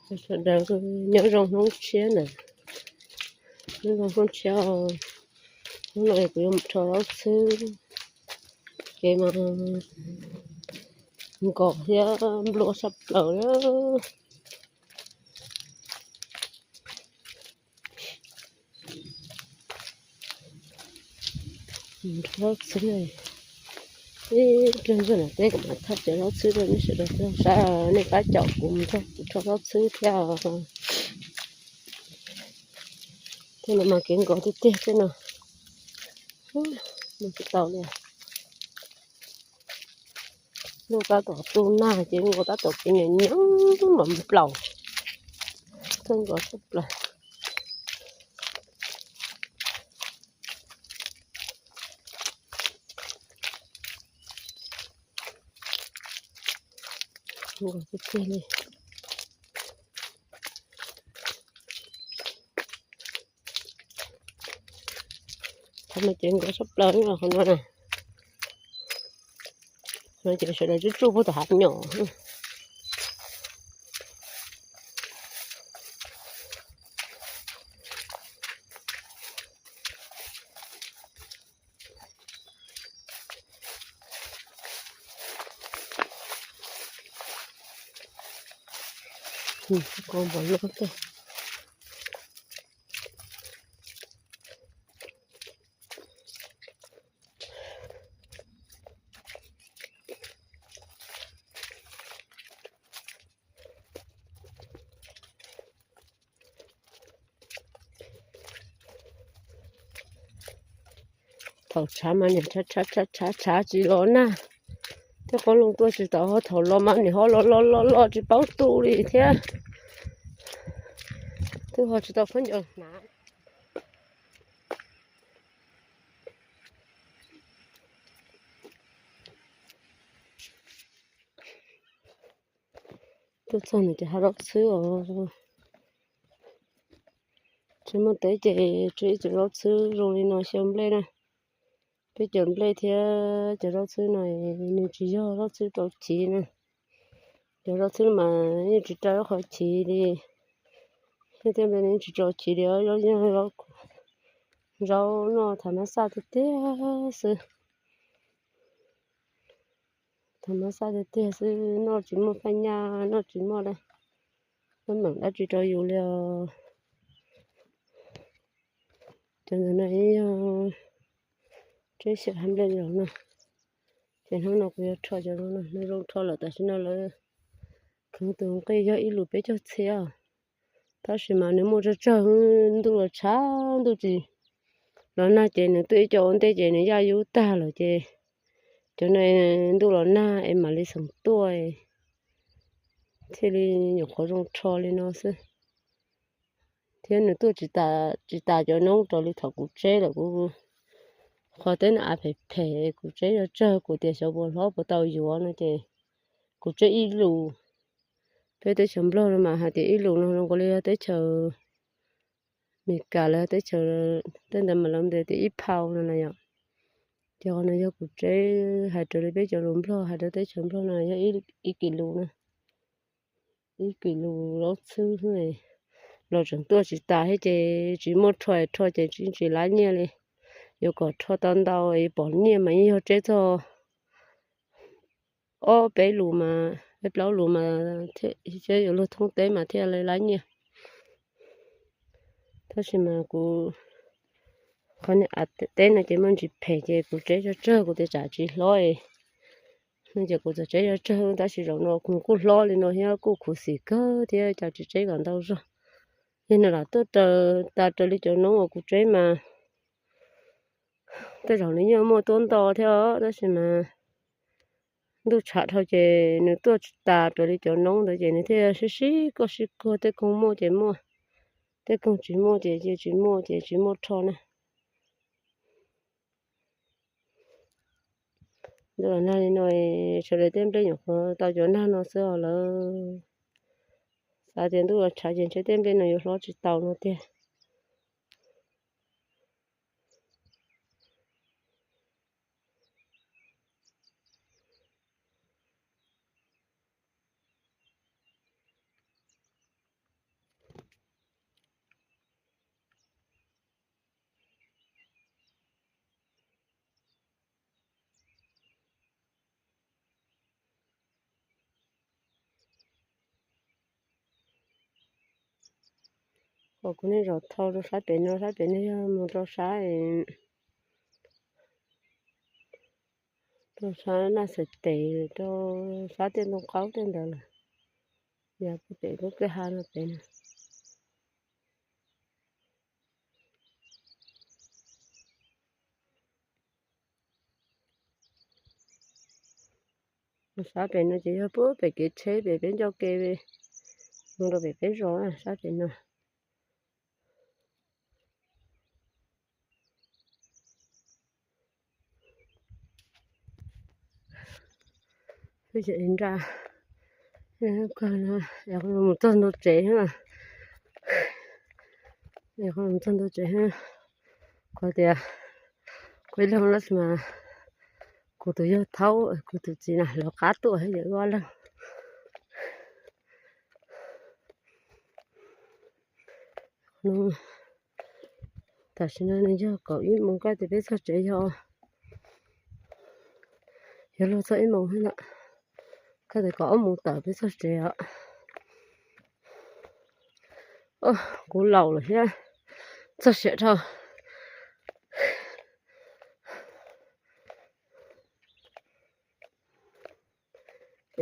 Sawv daws nyob zoo hnub tshiab na, nyob zoo hnub tshiab. Hnub no kuv yuav mus rho zaub txhwb, kev mas nkos thiab nplua sab plaws. Rho zaub txhwb, ib pliag ntsuag nam teb kuv mam thaj cov zaub txhwb rau nej sawv daws tau saib. Nej pab caum kuv mus rho, kuv rho zaub txhwb thiab. Tej no mas kev nkos tiag tiag tej no, mus tsis tau li. Ntuj tab tom tu nag ces nkos tab tom kev nyoos nyoos mam mus plaws, kawg nkos tshaj plaws. Nkos tiag tiag li. Qhov no ces nkos tshaj plaws li qhov no na. Qhov no ces sawv daws tsuj tsuj puag tom hav nyom. Koj npam loj kawg. Thaum tshav mas niam tshav tshav tshav tshav tsis los nag, thiab qoob loo tuaj tsis tau, ho thaum los mas niam ho los los los los tsis paub tu li thiab. Twb ho tsis tau khaub ncaws hnav. Tuaj txog no ces hav zaub txhwb os. Tsis muaj teb ces tso ib cov zaub txhwb zoo li no xyaw nplej na. Peb cov nplej thiab cov zaub txhwb no nws tsis yog zaub txhwb rau chiv na. Cov zaub txhwb mas yeej tsis raug qhov chiv li. Thiab tej nplej yeej tsis rau chiv li, zaub noj thaum mab xaj tiag tiag xwb. Thaum mab xaj tiag tiag xwb, noj tsis muaj phaj nyaj, noj tsis muaj dab, teeb meem dab tsi rau yus li os. Cov ntawm no yog tseb xyaw hab nplej los no. Ces hnub no kuv yuav rho cov no, nws zoo rho lawm tam sim no lawv kheev tus nqi yog ib lus peb caug txhiab os. Tab sis mas nws muaj tsawg tsawg, ntuj los tshav ntuj tsis los nag ces nws tuaj ib co ua ntej ces nws yaj yub tag lawm ces cov no ntuj los nag es mam li xeem tuaj thiaj li nyuam qhuav zoo rho li no xwb. Thiab nws tuaj tsis tas, tsis tas cov noob raws li thaum kuv tseb lawm. Kuv qhov teb no av phem phem, kuv tseb tsawg tsawg, kuv tias xyov puas hlob puas tau yuav no ces kuv tseb ib lus. Peb teb chaws Nplog no mas hais tias ib lus no zoo nkaus li yog teb chaws Meskas los teb chaws, tej ntawd mas lawv tias ib phau no na yom. Ces qhov no yog kuv tseb, hais raws li peb cov lus Nplog, hais rau teb chaws Nplog no yog ib kis lus na. Ib kis lus zaub txhwb los tseem tuaj tsis tas thiab ces tsis muaj rho, rho ces tsis, tsis laib nyiaj li. Yuav kom rho tau ntau es pom nyiaj mas yeej yog tseb txog ob peb lus mas, peb plaub lus mas thiaj, yuav luag thoob teb mas thiaj li laib nyiaj. Tab sis mas kuv, qhov niag av teb no ces muaj ntsis phem ces kuv tseb tsawg tsawg, kuv tias tsam tsis hlob es, no ces kuv txawm tseb tsawg tsawg, tab sis zaum no kuv kuj hlob li no thiab kuj khuv xim kawg thiab, cas tsis tseb kom ntau zog. Yog no lam tuaj raws, tas raws li cov noob uas kuv tseb mas tej zaum nws yeej muaj tuab nto thiab os, tab sis mas ntuj tshav dhau ces nws tuaj tsis tas raws li cov noob ntawd ces nws thiaj sib sib koj sib kog, tej koog muaj ces muaj, tej koog tsis muaj ces cia tsis muaj ces tsis muaj rho na. Ntuj los nag li no, sawv daws tej nplej nyuam qhuav tau cov nag no xwb os lawm. Xav tias ntuj los tshav ces ntshe tej nplej no yuav hlob tsis tau no tiag. Pom kuv nej zaum thau rau sab pem no, sab pem no yog mus rau sab, rau sab Naj Xav Tes, rau sab Tiaj Ntoo Qaub tej ntawd lawm. Yog pem lub kwj ha no pem na. Sab pem no ces yog pem kev tsheb pem peb ncauj ke mus rau pem peb zos na, sab pem no. Twb tseem nra, mus txog ntua tsev, mus txog ntua tsev, kuv tias kuv ib leeg los mas kuv tus yawg thaub kuv tus txiv na lawv qab tuaj yawm ua leeg. Tam sim no nws yog kaum ib moos, koj tias peb txog tsev yog, yog luag txog ib moos thiab na, koj tias kaum ob moos tawm peb txog tsev os. Kuv laus lawm thiab, txog siav dhau.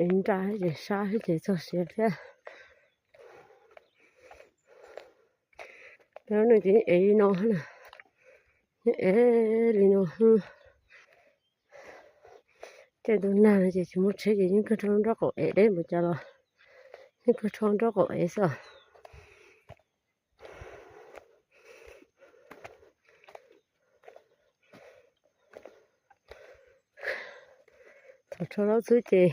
Es nra ces sab ces txog siav thiab. Peb lub neej ces yeej ev li no na, yeej ev li no. Caij ntuj nag no ces tsis muaj tsheb ces yeej kawg rau nraub qaum ev deb npaum cas los yeej kawg rau nraub qaum ev xwb. Thaum rho zaub txhwb ces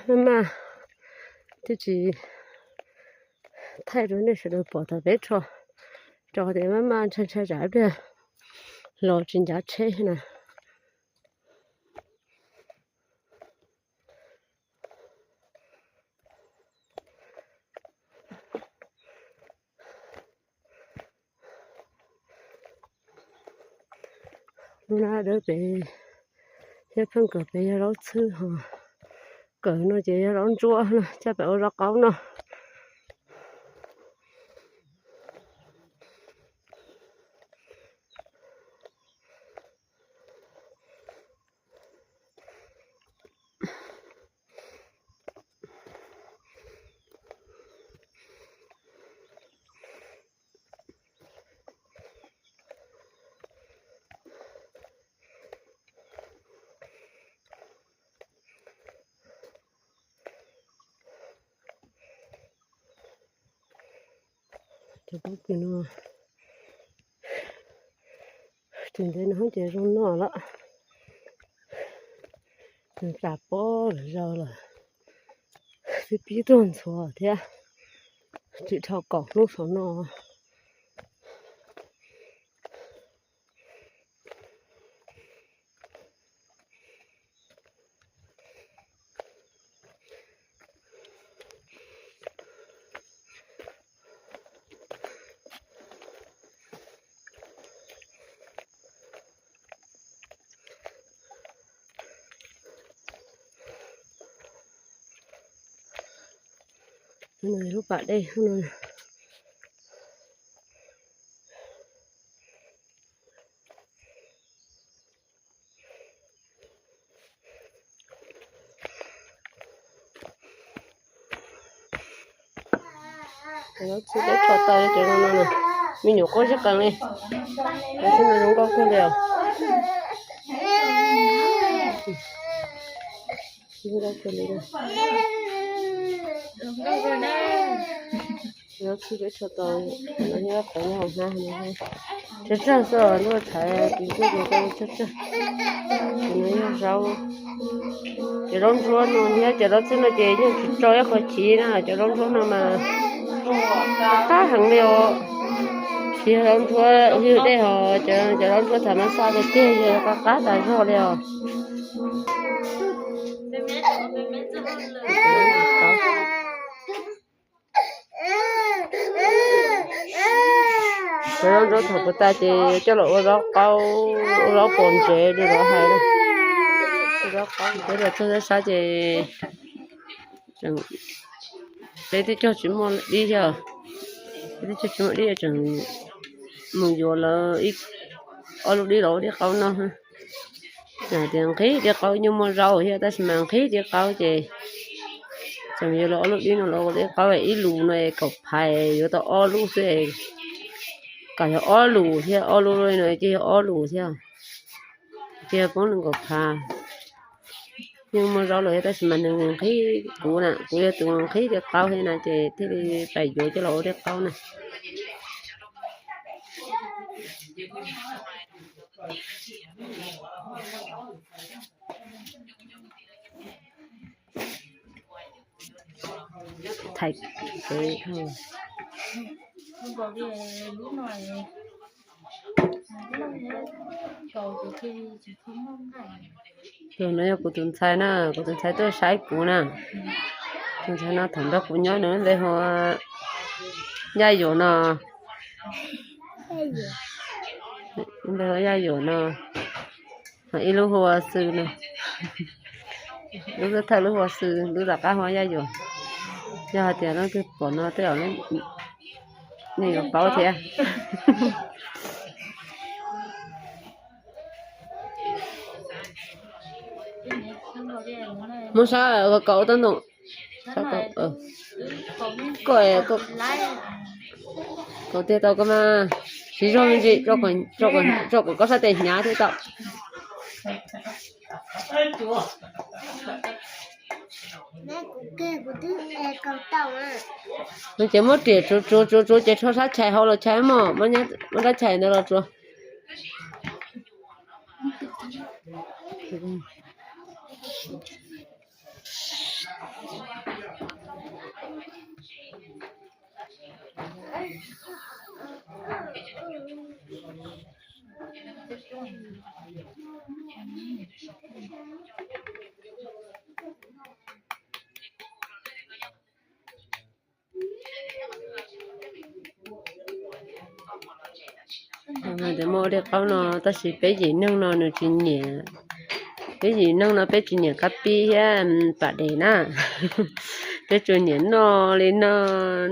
maj maj, twb tsis thaij rau nej sawv daws pom thaum peb rho, rau qhov tias maj maj ntshai ntshai tsam ib pliag los tsis ncav tsheb na. Lub nab dawb pem thiab pheej kawm pem yog zaub txhwb ho, kawm no ces yog zaub ntsuab no coj pem ua zaub qaub no. Cov pob kws no, tus ntawd no ces zoo noj lawm, nws tas pob lawm zaus lawm, twb pib tuag ntxhuav thiab, tsis dhau kaum hnub saum no. Lub pas dej no. Cov zaub txhwb peb rho tau cov no no, me nyuam quaj sib qees li. Cov txhwb no zoo nkauj kawg li os. Zoo nkauj kawg li. Zaub txhwb peb rho tau, no nyob qhov nyob hauv hnab no. Tsawg tsawg xwb, ntuj thaiv tis ntuj ces tsawg tsawg. Ces no yog zaub, cov zaub ntsuab no thiab cov zaub txhwb no ces yeej tsis tso ib qho chiv na, cov zaub ntsuab no mas qab heev li os. Tsis yog zaub ntsuab ywg dej hos, cov zaub ntsuab thaum no xa tiag tiag yog qab qab tas zog li os. Cov zaub ntsuab thaum puas tas ces coj los ua zaub qaub, ua zaub pom ntsev li lawv hais. Zaub qaub peb los txog sab ces peb twb cog tsis muaj dib thiab. Tsis muaj dib tseem mus yuav lawv ob lub dib los ua dib qaub noj. Tias nqhis dib qaub, nyuj muaj zaub thiab tab sis mas nqhis dib qaub ces tseem yuav lawv ob lub dib no los ua dib qaub. Ib lus no kaum phav, yuav tau ob lub xwb, kom yog ob lus thiab, ob lub no ces yog ob lus thiab, ces yog poob nees nkaum phav. Nyuj muaj zaub lawm thiab tab sis mas nws nqhis kuv na, kuv yog tus nqhis dib qaub thiab na ces thiaj li pais yuav coj los ua dib qaub na. Thaiv kev. Tus no yog kuv tus ntxhais na, kuv tus ntxhais tuaj saib kuv na. Tus ntxhais no thaum ntawd kuv nyob nws npe hu Yaj Yuam no. Npe hu Yaj Yuam no. Ho ib lub hu ua Xwm no. Lub thawj lub hu ua Xwm, lub tom qab hu ua Yaj Yuam. Yog hais tias leej twg pom no tej zaum nej yuav paub thiab. Muab sab kaum tau ntoo. Koj, kaum tiag tau koj mas siv zog me ntsis, tso kom koj sab tes hnyav thiaj tau. Ces muab riam tsuav tsuav tsuav tsuav ces rho sab chais hauv los chais mog, muab sab chais ntawd los tsuav. Muaj dib qaub no tab sis peb yim neeg no nws tsis nyiam. Peb yim neeg no peb tsis nyiam kab pib thiab pam des na. Peb tsuas nyiam noj li no,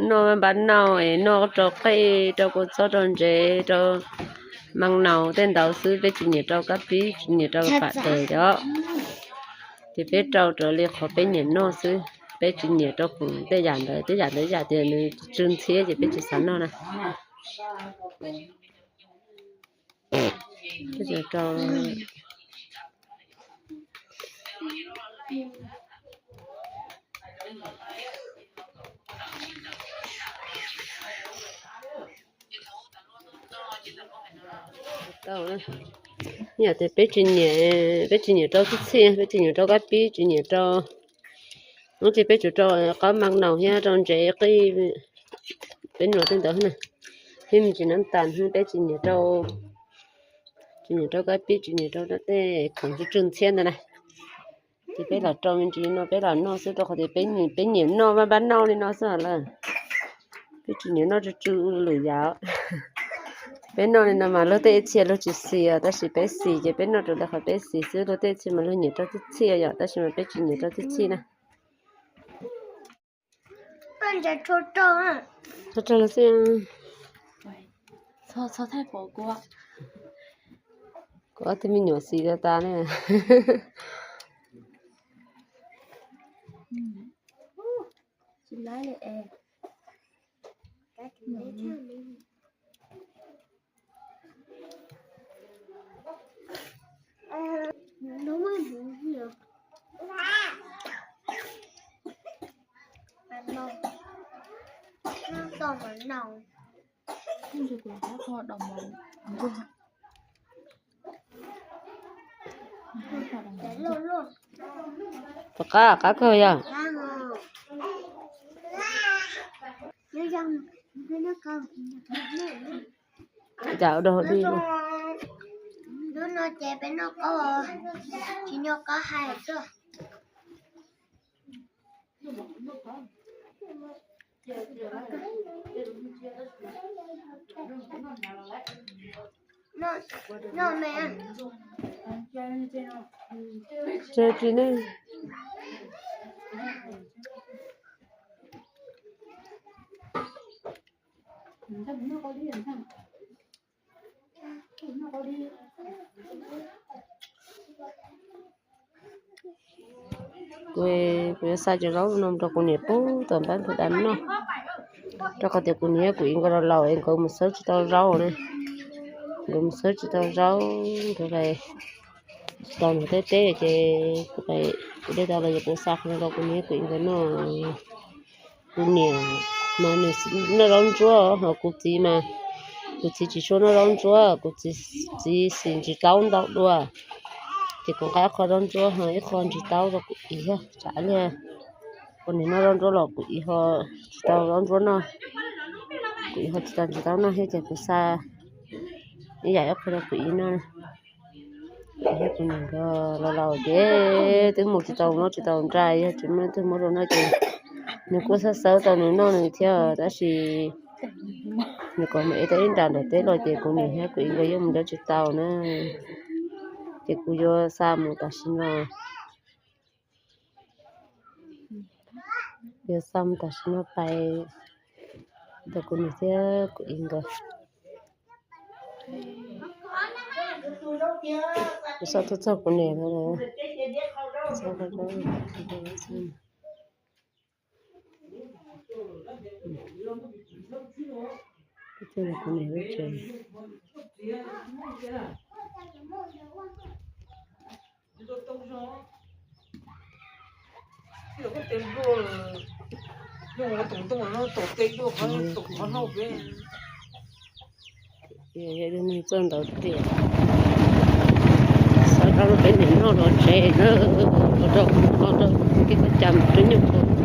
noj npab nauj es noj rau qej, rau kua txob, rau ntsev, rau maj naus tej ntawd xwb, peb tsis nyiam rau kab pib, tsis nyiam rau pam des os. Ces peb rau raws li qhov peb nyiam noj xwb, peb tsis nyiam rau tej yam ntawd, tej yam ntawd yam tias nws tsw ntxhiab ces peb tsis xav noj na. Yam tias peb tsis nyiam, peb tsis nyiam rau tib txhij, peb tsis nyiam rau kab pib, tsis nyiam rau, ces peb tsuas rau qaub maj naus thiab rau ntsev qij, peb noj tej ntawd na. Thiab me ntsis nab tas, peb tsis nyiam rau, tsis nyiam rau kab pib, tsis nyiam rau tej khoom tsw tsw ntxhiab ntawd na. Ces peb los rau me ntsis no peb los noj xwb rau qhov tias peb nyiam noj npab npab nauj li no xwb lawm. Peb tsis nyiam noj tsw tsw lwm yam. Peb noj li no mas luag tej ib txhia luag tsis xis os, tab sis peb xis ces peb noj raws li qhov peb xis xwb, luag tej ib txhia mas luag nyiam rau tib txhij yom, tab sis mas peb tsis nyiam rau tib txhij na. Txhob rau lawv xwb. Kuv ob tug me nyuam xis tas tas ne. Puas qab, qab kawg yog? Cas ua dog dig. Hnub no ces peb noj qaub, tsis noj qaub hais tuaj. Tsis ne. Kuv yuav xa cov zaub no rau kuv niam pub tom npab ntug dam noj, rau qhov tias kuv niam kuv txiv nkawd laus laus es nkawd mus xawb tsis tau zaub na. Nkawd mus xawb tsis tau zaub, nkawd tsis tau mus teb teb ces kuv de tau los ces kuv xa qhov no rau kuv niam kuv txiv nkawd noj. Kuv niam mas nws noj zaub ntsuab ho kuv txiv mas, kuv txiv tsis tshua noj zaub ntsuab, kuv txiv xis ntsis taub ntau dua. Ces kuv nqa ib qho zaub ntsuab ho ib qho ntsis taub rau kuv txiv thiab tsam li kuv niam noj zaub ntsuab los kuv txiv ho tsis tau zaub ntsuab noj, kuv txiv ho tsis tau ntsis taub noj thiab ces kuv xa ib yam ib qho rau kuv txiv noj. Kuv niam nkawd laus laus ces twb mus tsis tau noj tsis tau nra, yog tsis muaj leej twg muab rau noj ces nws kuj xav xav tau nws noj nws thiab tab sis nws kom mus ev tau ib nra nram teb los ces kuv niam thiab kuv txiv nkawd yeej mus nrhiav tsis tau na. Ces kuv yuav xa mus tam sim no, yuav xa mus tam sim no pais rau kuv niam thiab kuv txiv nkawd. Kuv xa tuaj txog kuv niam lawm. Kuv niam lub tsev. Yog li neeg txawj ntaus riam, xa rau peb niam noj los tsev na, ua rau kuv koj rau kuv tij koj cas mus rau nyuj qus.